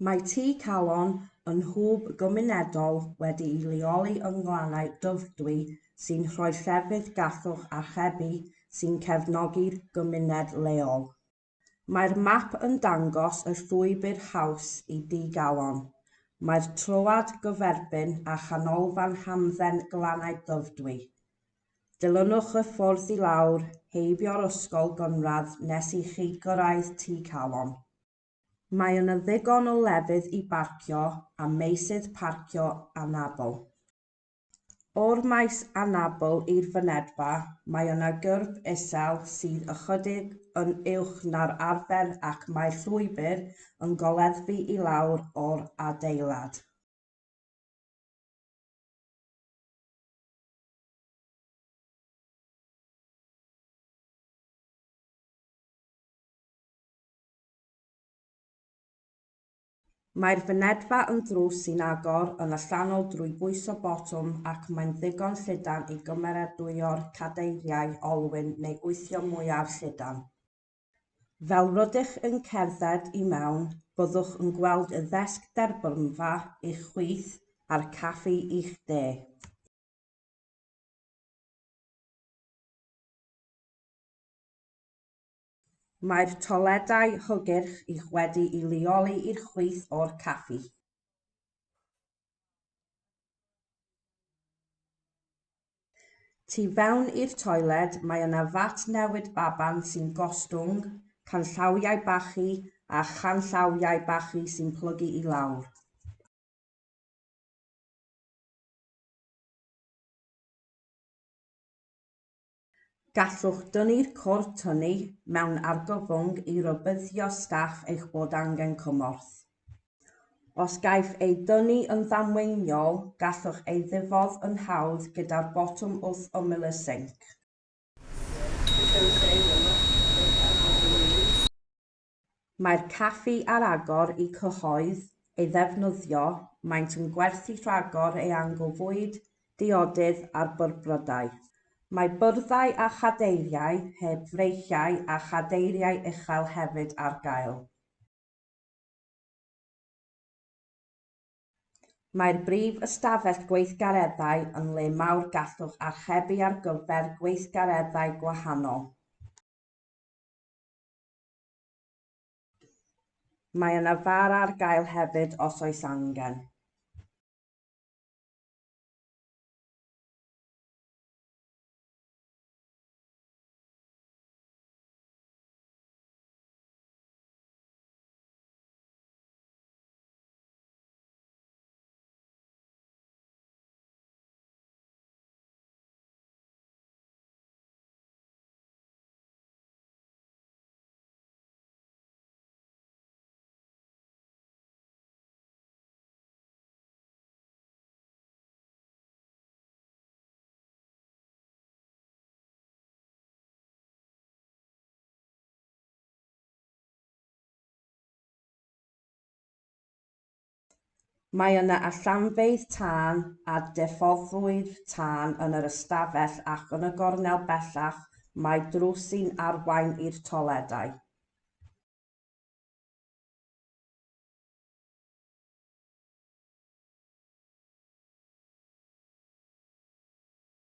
Mae Tŷ Calon yn hwb gymunedol wedi'i leoli yng Nglannau Dyfrdwy sy'n rhoi llefydd gallwch archebu sy'n cefnogi'r gymuned leol. Mae'r map yn dangos y llwybr haws i Dŷ Galon. Mae'r troad gyferbyn â Chanolfan Hamdden Glannau Dyfrdwy. Dilynwch y ffordd i lawr, heibio'r ysgol gynradd nes i chi gyrraedd Tŷ Calon. Mae yna ddigon o lefydd i barcio a meysydd parcio anabl. O'r maes anabl i'r fynedfa, mae yna gyrb isel sydd ychydig yn uwch na'r arfer ac mae'r llwybr yn goleddfu i lawr o'r adeilad. Mae'r fynedfa yn ddrws sy'n agor yn allanol drwy bwyso botwm ac mae'n ddigon llydan i gymeradwyo'r cadeiriau olwyn neu wthio mwyaf llydan. Fel rydych yn cerdded i mewn, byddwch yn gweld y ddesg dderbynfa i'ch chwith a'r caffi i'ch de. Mae'r toiledau hygyrch i'ch wedi'u lleoli i'r chwith o'r caffi. Tu fewn i'r toiled mae yna fat newid baban sy'n gostwng, canllawiau bachu a chanllawiau bachu sy'n plygu i lawr. Gallwch dynnu'r cord tynnu mewn argyfwng i rybuddio staff eich bod angen cymorth. Os gaiff ei dynnu yn ddamweiniol, gallwch ei ddiffodd yn hawdd gyda'r botwm wrth ymyl y sinc. Mae'r caffi ar agor i'r cyhoedd ei ddefnyddio, maent yn gwerthu rhagor eang o fwyd, diodydd a byrbrydau. Mae byrddau a chadeiriau heb freichiau a chadeiriau uchel hefyd ar gael. Mae'r brif ystafell gweithgareddau yn le mawr gallwch archebu ar gyfer gweithgareddau gwahanol. Mae yna far ar gael hefyd os oes angen. Mae yna allanfeydd tân a diffoddwyr tân yn yr ystafell ac yn y gornel bellach mae drws sy'n arwain i'r toiledau.